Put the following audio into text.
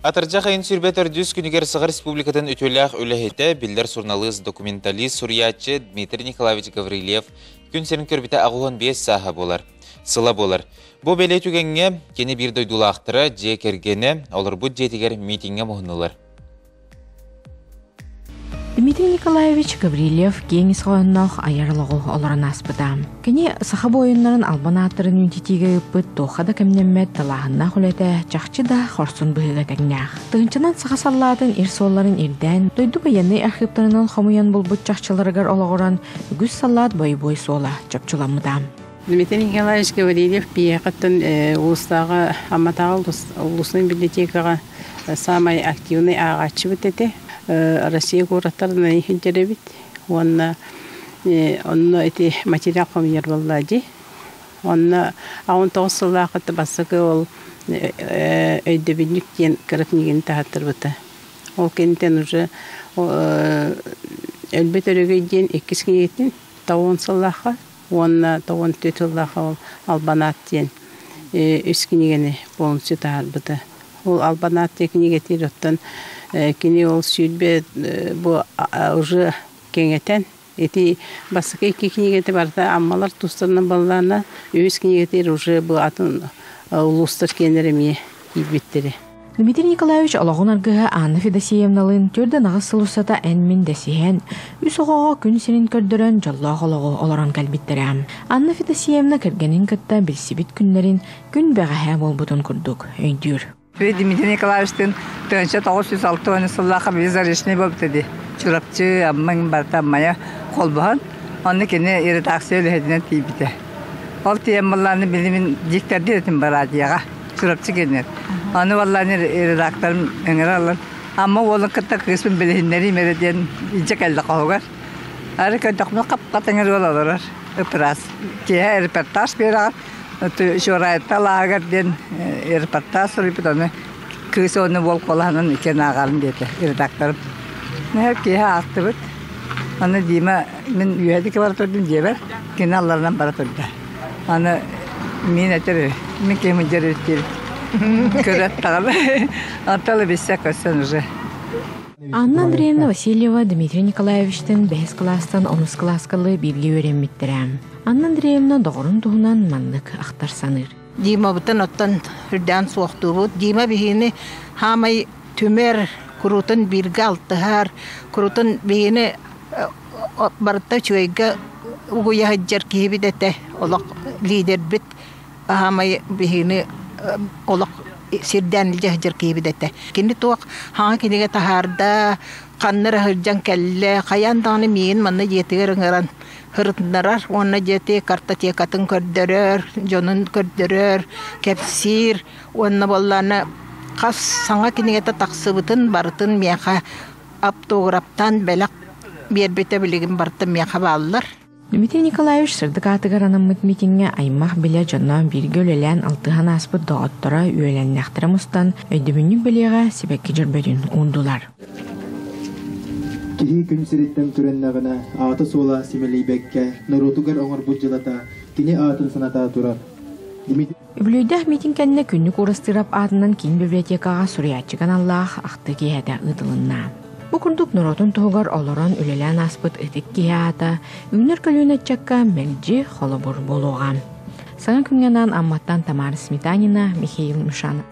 Атырдьах ыйын сүүрбэ төрдүс күнүгэр Саха Республикатын үтүөлээх үлэһитэ, биллэр суруналыыс, документалист, суруйааччы Дмитрий Николаевич Гаврильев күн сирин көрбүтэ 85 сааһа буолар, сыла буолар. Бу бэлиэ түгэҥҥэ кини биир дойдулаахтара, дьиэ кэргэнэ олорбут дьиэтигэр миитиҥҥэ муһуннулар. Дмитрий Николаевич Гаврильев киэҥ ис хоһоонноох айар олоҕу олорон ааспыта. Кини саха буойуннарын албан ааттарын үйэтитиигэ ыыппыт туохха да кэмнэммэт далааһыннаах үлэтэ чахчы да хорсун быһыыга тэҥнээх. Тыһыынчанан саха саллаатын ир суолларын ирдээн, дойду байыаннай архыыптарынан хомуйан булбут чахчыларыгар олоҕуран үгүс саллаат бойобуой суола чопчуламмыта. Дмитрий Николаевич Гаврильев биһиэхэттэн улуустааҕы Амматааҕы улуустан библиотекаҕа Саамай активнай ааҕааччыбыт этэ. Россия куораттарынан иһирдьэрэбит уонна онно ити материал хомуйар буолла дии. Онно 19 сыллаахыт бастакы ол өйдөбүнньүк диэн кыра книганы таһаттарбыта. Ол кэнниттэн уже Өлбөт өрөгөй диэн иккис книгэтин тоҕус сыллаахха уонна 94 сыллаахха ол Албанаат диэн үс кинигэни полностью таһаарбыта. Ол Албанаат диэн кинигэтигэр оттон кини ол сүүрбэ бу уже кэҥэтэн ити бастакы икки кинигэтэ барыта Аммалар тустарынан баллаана үһүс кинигэтигэр уже бу атын улуустар киэннэрэ эмиэ киирбиттэрэ. Дмитрий Николаевич олоҕун аргыһа Анна Федосеевналыын төрдөн аҕыс сыл устата эн-мин дэсиһэн, үс оҕоҕо күн сирин көрдөрөн дьоллоох олоҕу олорон кэлбиттэрэ. Анна Федосеевна кэргэнин кытта билсибит күннэрин күн бэҕэһээ буолбутун курдук өйдүүр. Дмитрий Николаевичтыын 1960 сыллаахха били заречный буолбута дии. Чурапчы, Аммаҥ барыта Аммайа холбоһон, онно кини редакция үлэһитинэн тиийбитэ. Ол тиийэн баллааны били мин диктэрдиир этим бараадыйаҕа. Чурапчы кэннэр. Аны валлааны редакторым ыҥыра ылан, Амма уолун кытта кыыспын билиһиннэриим эрэ диэн илдьэ кэллэ хоһугар. Ары көрдөхпүнэ хап-хатыҥыр уол олорор, ыпыраас. Киэһэ репортаж биэрэҕэр, Чуораайта лааҕыр диэн репортаж суруйбут, ону кыыс уонна уол куолаһынан иккиэн ааҕарым диэтэ редакторым. Киэһэ аахтыбыт. Аны Дима мин үөһэ диэки бара турдум дьиэбэр, кини алларынан бара турда. Аны мин этэр мин киһим дьэрүттиир көрөт даҕаны. Онтон билсэ көрсөн уже. Анна Андреевна Васильева Дмитрий Николаевичтыын бэһис кылаастан онус кылааскалыы бииргэ үөрэммиттэрэ. Анна Андреевна доҕорун туһунан маннык ахтар саныыр. Димабытын оттон үрдээн суохтуубут. Дима биһини хаамай түмэр, куруутун бииргэ алтыһар, куруутун биһини барыта үчүгэйгэ угуйа сылдьар киһибит этэ. Олох лидербит аһаамай биһигини олох сирдээн илдьэ сылдьар киһибит этэ. Кини туох хаҥа кинигэ таһаарда, ханна эрэ сылдьан кэллэ, хайаан даҕаны миигин манна дьиэтигэр ыҥыран ырытыннарар уонна дьиэти картотекатын көрдөрөр, дьонун көрдөрөр, кэпсиир уонна буоллаҕына хас саҥа кинигэтэ тахсыбытын барытын миэхэ автографтаан бэлэх биэрбитэ билигин барыта миэхэ бааллар. Дмитрий Николаевич сырдык аатыгар анаммыт митиҥҥэ аймах билэ дьоно бииргэ үлэлээн алтыһан ааспыт доҕотторо үөлэннэхтэрэ мустан өйдөбүнньүк бэлиэҕэ сибэкки дьөрбөтүн уурдулар. Киһи күн сириттэн күрэннэҕинэ, аата-суола симэлийбэккэ, норуотугар оҥорбут дьылата кини аатын саната турар. Үбүлүөйдээх миитин кэннэ Күннүк Уурастыырап аатынан киин библиотекаҕа суруйааччыга аналлаах ахтыы киэһэтэ ыытылынна. Бу курдук норуотун туһугар олорон үлэлээн ааспыт ытык киһи аата үүнэр көлүөнэ ыччакка мэлдьи холобур буолуоҕа. Саҥа күҥҥэ анаан Амматтан Тамара Сметанина, Михаил Мишанов.